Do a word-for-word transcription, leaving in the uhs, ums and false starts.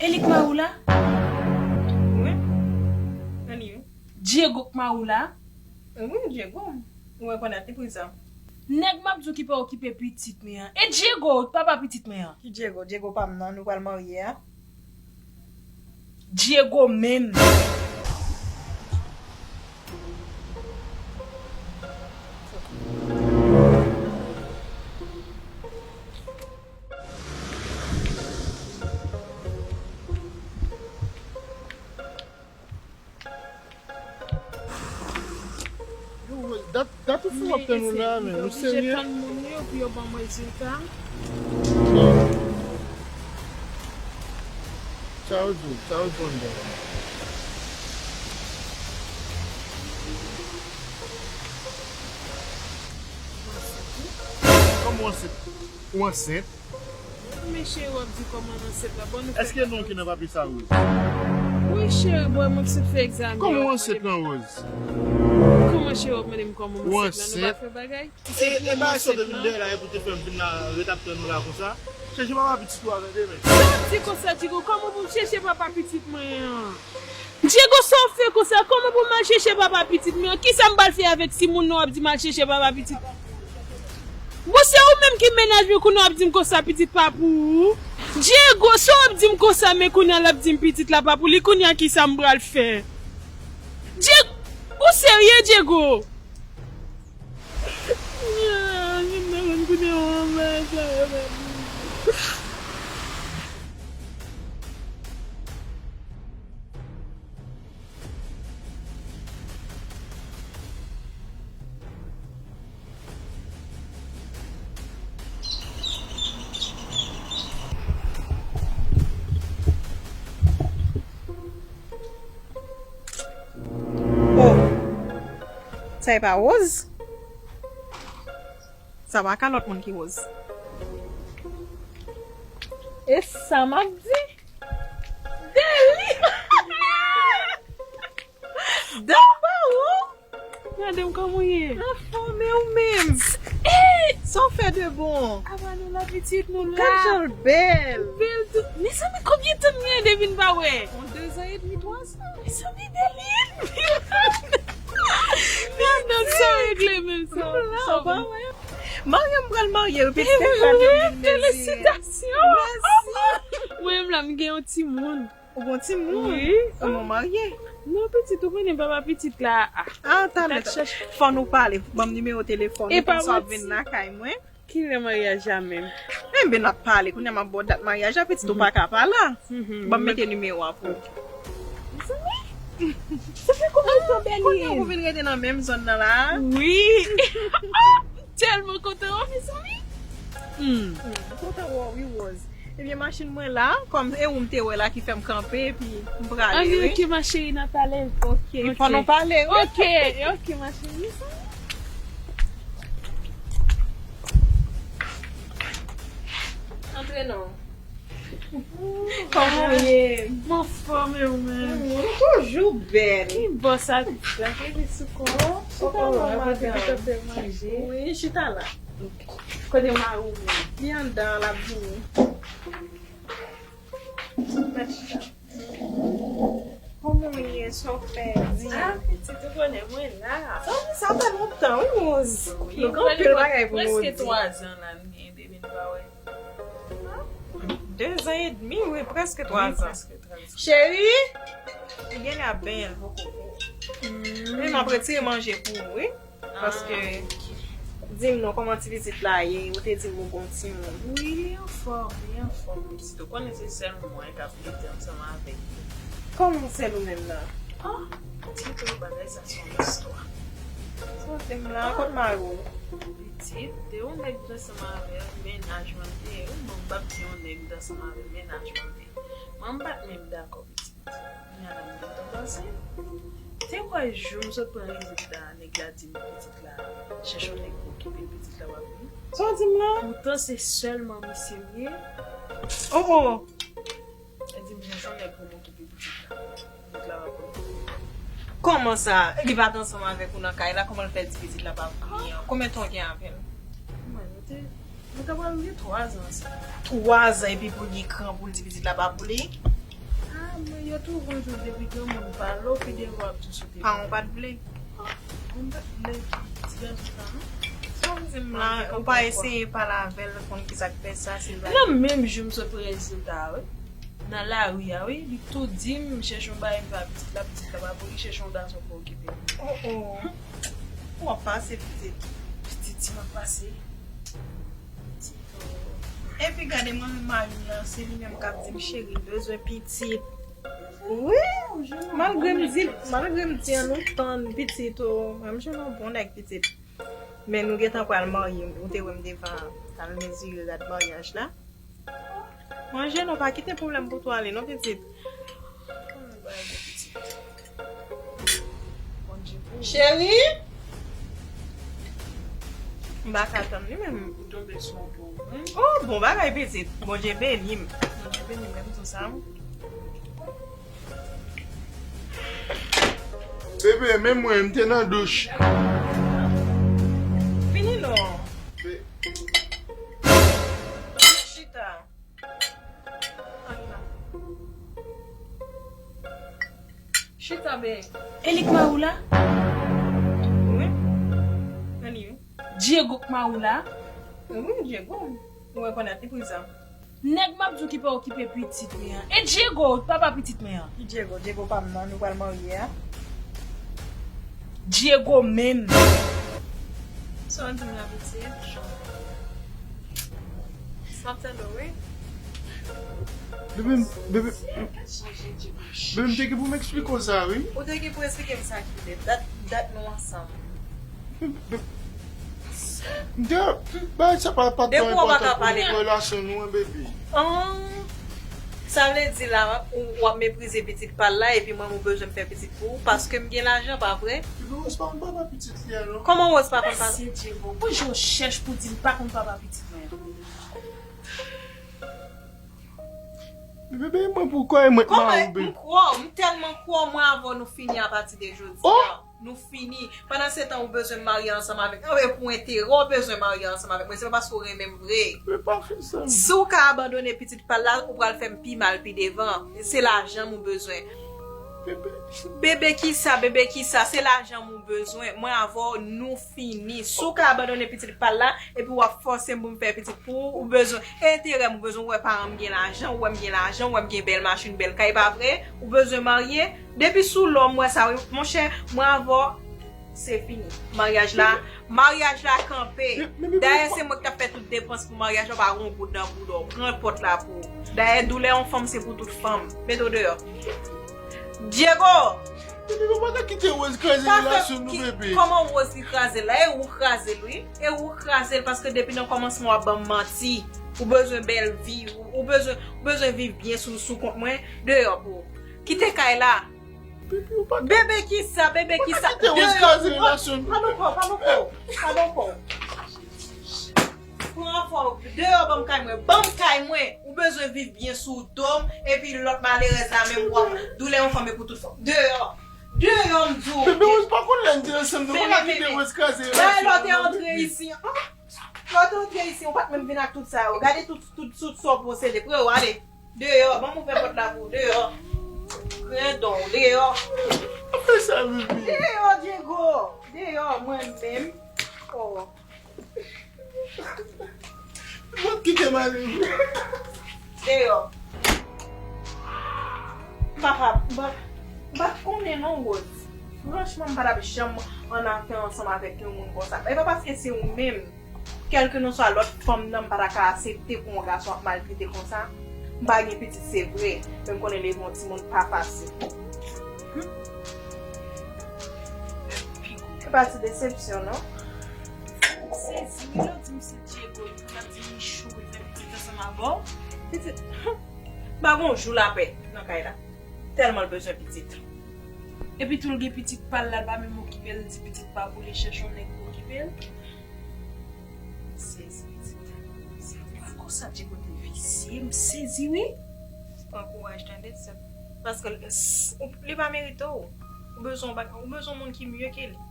E li k mari w la? Wi. Ann ye? Diego k mari w la? Wi, Diego. Ou rekonèt li pou sa. Nèg m ap di w ki pa okipe pitit mwen an. E Diego, papa pitit mwen an. Ki Diego? Diego pa m nan, nou pral marye a. Diego menm. Yo, dat, dat ou fou ap tann ou la, men. Ou serye? Tann moun yo pou yo ban mwen rezilta. Sa yo di w, sa yo di w anndan. Kòman w ansent? Ou ansent? Men cheri, w ap di kòman m ansent la. Bon, nou fè. Èske non ki nan papye sa, Rose? Wi, cheri, bon, mwen sot fè egzamen. Kòman w ansent lan, Rose? Kòman cheri, w ap mande m kòman m ansent lan? Nou pa fè bagay? E, e bagay sa w te vin dèyè la, e pou te fè m vin la, ret ap tann ou la konsa? Chèche papa pitit ou a, tande, men. Sa w di konsa, Diego? Kòman pou m chèche papa pitit mwen an? Diego, sa w fè konsa? Kòman pou m al chèche papa pitit mwen an? Kisa m pral fè avèk timoun nan w ap di m al chèche papa pitit? Bon, se ou menm ki mennaj mwen, kounye a w ap di m konsa pitit pa pou ou. Diego, sa w ap di m konsa, men kounye a l ap di m pitit la pa pou li, kounye a kisa m pral fè? Diego, ou serye, Diego? Oh! Sa e pa Rose? Sa pa ka lòt moun ki Rose. E sa m ap di? Deli! Dan bawo! Gade m kòman w ye. Anfòme ou menm. Sa w fè de bon? Apa nou la pitit, nou la. Gad jan l bèl. Bèl tou. Mezanmi, konbyen tan m gen depi n pa wè? Yon dezan edmi, twazan. Mezanmi, Deline. Gad sa w regle menm sa. Marye m pral marye, pitit m pral vin mezi. Felisitasyon. Mèsi. Mwen menm la, m gen yon timoun. Ou gon timoun? Wi. Ou marye? Non, pitit, ou konnen papa pitit la. Ah, talè. Fò nou pale. Ban m nimewo telefòn ou, konsa w ap vin lakay mwen. Kilè maryaj la menm? Enben, n ap pale. Kounye a m ap ba w dat maryaj la, pitit, ou pa ka pa la. Ban m mete nimewo a pou ou. Mezanmi! Sa fè konbyen tan, Deline? Kounye a ou vin rete nan menm zòn nan la? Wi. Tèlman kontan, mezanmi. Hmm. Kontan wè w wi, Rose. Ebyen, machin mwen la, kòm e ou m te wè la ki fè m kanpe, epi m prale, wi. Ann, ok, ma chérie, n a pale. Ok, fò nou pale, wi. Ok, ok, ma chérie. Antre non. Kòman w ye? M anfòm, e ou menm? Ou toujou bèl. Ki bò sa, pitit la? Ki vin sou kò w? Chita la, madanm. Wi, chita la. Kote mari w menm? Li anndan an, l ap vini. Kòman w ye? Sa w fè? Di m. Ah, pitit, ou konnen mwen la. Sa, sa fè lontan, wi, Rose. Nou gen anpil bagay pou nou di. Prèske twazan la, n gen depi n pa wè. Dezan edmi, wi, prèske twazan. Cheri, ou genlè ap benyen l poko. Men m ap retire manje pou ou, wi. Paske, di m non, kòman ti pitit la ye? Ou te di m ou gon timoun. Wi, li anfòm, li anfòm. Pitit, ou konnen se sèl mwen k ap rete ansanm avèk li. Kòman sèl ou menm nan? Ah, pitit, bagay sa se yon istwa. Soti m la, kot mari w? Pitit, te yon nèg t ansanm avè l, mennaj mwen te ye. Wi, bon, m p ap di yon nèg t ansanm avè l, mennaj mwen te ye. Mwen, m pa t menm dakò, pitit. Kounye a la m gentan panse. Te kwè jou m sot pran rezilta a, nèg la di m pitit la, chèche yon nèg pou okipe l, pitit la pa pou li. Sa w di m la? Poutan se sèlman misye m ye. Oh, oh. Li di m chèche yon nèg pou m okipe pitit la. Pitit la pa pou li. Kòman sa? Li pa t ansanm avèk ou nan kay la, kòman l fè di pitit la pa pou li an? Konbyen tan w gen avè l? Mwen, nou te, nou ta pral gen twazan ansanm. Twazan epi pou l gen kran pou l di pitit la pa pou li? Yo tou konn di w depi granmoun pale w pi devan w ap di w sou devan. Paran w pa t vle. Mwen pa t vle ti gason sa non. Sa w di m la, ou pa eseye pale avè l, konn ki sa k fè sa, si l pa. Nan menm jou m sot pran rezilta a, wi. Nan lari a, wi. Li tou di m, chèche yon bagay m fè a pitit la, pitit la pa pou li, chèche yon gason pou okipe l. Oh, oh. W ap pase pitit. Pitit, si m ap pase. Epi gade mwen menm mari m nan, se li menm k ap di m, "Cheri, m bezwen pitit." Wi, malgre m di, malgre m di an nou tann pitit o, mwen m jwenn yon bon nèg pitit. Men nou gentan pral marye, ou te wè m te va al mezire rad maryaj la. Manje non, pa kite pwoblèm pou tou ale non pitit. Cheri, m pa ka tann li menm. Ou tonbe sou yon bon moun. Oh, bon bagay pitit. Bondye beni m. Bondye beni m menm tou sa. Bebe, men mwen, m te nan douch. Fini non. Chita. Chita, be. E li k mari w la? Wi. Ann wi. Diego k mari w la? Wi, Diego. Ou rekonèt li pou sa. Nèg m ap di w ki pa okipe pitit mwen an. E Diego, papa pitit mwen an. Ki Diego? Diego pa m nan, nou pral marye a. Diego menm. Sa w di m la, pitit? M ap tande w, wi. Bebe, bebe, bebe, m te gen pou m eksplike w sa, wi. Ou te gen pou eksplike m sa ki lè. Dat, dat nou ansanm. M te, bagay sa pa, pa tan enpòtan pou relasyon nou, an, baby. Sa vle di la, ou, w ap meprize pitit pa l la, epi mwen, ou bezwen m fè pitit pou ou, paske m gen lajan, pa vre? Epi Rose pa konn papa pitit li a, non. Kòman Rose pa konn papa? Mesye Diego, pou jan w chèch pou di m pa konn papa pitit mwen an. Bebe, mwen pou kò e mwen k mari w, bebe. M kwè w, m tèlman kwè w, mwen avè w nou fini apati de jodi a. Nou fini. Pandan se tan ou bezwen marye ansanm avèk mwen, e pou enterè w bezwen marye ansanm avèk mwen. Se pa paske w renmen m vre. Mwen pa fè sa. Si w ka abandone pitit pa l la, ou pral fè m pi mal pi devan. Se lajan m ou bezwen. Bebe. Bebe kisa, bebe kisa, se lajan m ou bezwen. Mwen avè w, nou fini. Si w ka abandone pitit pa l la, epi w ap fòse m pou m fè pitit pou ou, ou bezwen enterè m, ou bezwen wè paran m gen lajan, ou wè m gen lajan, ou wè m gen bèl machin, bèl kay, pa vre? Ou bezwen marye? Depi sou lò m wè sa, wi, monchè, mwen avè w, se fini. Maryaj la, maryaj la kanpe. Dayè, se mwen ki t ap fè tout depans pou maryaj la, pa gen yon goud nan bouda w. Pran pòt la pou ou. Dayè, doulè yon fanm, se pou tout fanm. Mete w deyò. Diego! Bebe, ou pa ka kite Rose kraze relasyon nou, bebe. Kòman Rose ki kraze l la? E ou kraze l, wi. E ou kraze l, paske depi nan kòmansman w ap ban m manti. Ou bezwen bèl vi, ou, ou bezwen, ou bezwen viv byen sou, sou kont mwen. Deyò pou ou. Kite kay la. Bebe kisa, bebe kisa. Deyò, pa bon kò, pa bon kò, pa bon kò. Pran fò, deyò ban m kay mwen, ban m kay mwen. Ou bezwen viv byen sou do m, epi lòt malerèz la menm w ap doulè yon fanm e pou tout fanm. Deyò, deyò m di w. Bebe Rose pa konn lè n te ansanm, nou pa ka kite Rose kraze relasyon nou non, bebe. Lè w te antre isi an, lè w te antre isi an, ou pa t menm vin ak tout sa yo. Gade tout, tout, tout sa w posede. Pre w ale. Deyò, ban m ouvè pòt la pou ou, deyò. Grendon, deyò. Pa fè sa, bebe. Deyò, Diego. Deyò, mwen menm. Oh. Mwen kite m ale vre. Deyò. M pa ka, m pa, m pa t konnen non, Rose. Franchman, m pa t ap janm ann afè ansanm avèk yon moun konsa. E pa paske se ou menm. Kèlkelanswa lòt fanm nan, m pa ta ka aksepte pou yon gason ap maltrete konsa. M pa gen pitit, se vre, men m konnen leve yon timoun pa fasil. Se pa ti desepsyon, non. M sezi, wi, lè w di m se Diego, l ap di Michou, l fè pitit ansanm avè w. Pitit, m pa gen yon jou lapè nan kay la. Tèlman l bezwen pitit. Epi tou l gen pitit pa l la, l pa menm okipe l, l di pitit pa pou li, chèche yon nèg pou okipe l. M sezi, pitit. M sezi. Pa konsa Diego te visye, m sezi wi. Pran kouraj tande sè m. Paske l, s-, ou, li pa merite w. Ou bezwen yon ba-, ou bezwen yon moun ki mye ke li.